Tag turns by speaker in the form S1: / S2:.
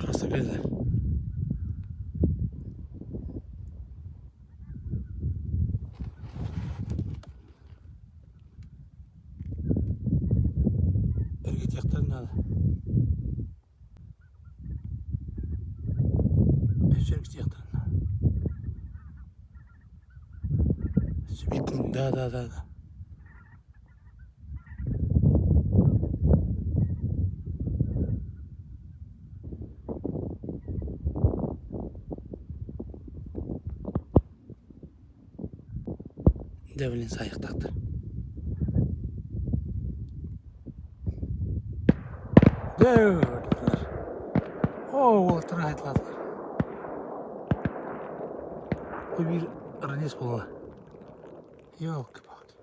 S1: Хаста кэллэ? Эргитиэхтэрин наада. Өссө эргитиэхтэрин наада. Өссө биир күн да да да да. Дьэ билин саайыахтаахтар. Дьэ Оо уолаттар аһайталаатылар. Бу биир ранец буолла. Ёлки-палки.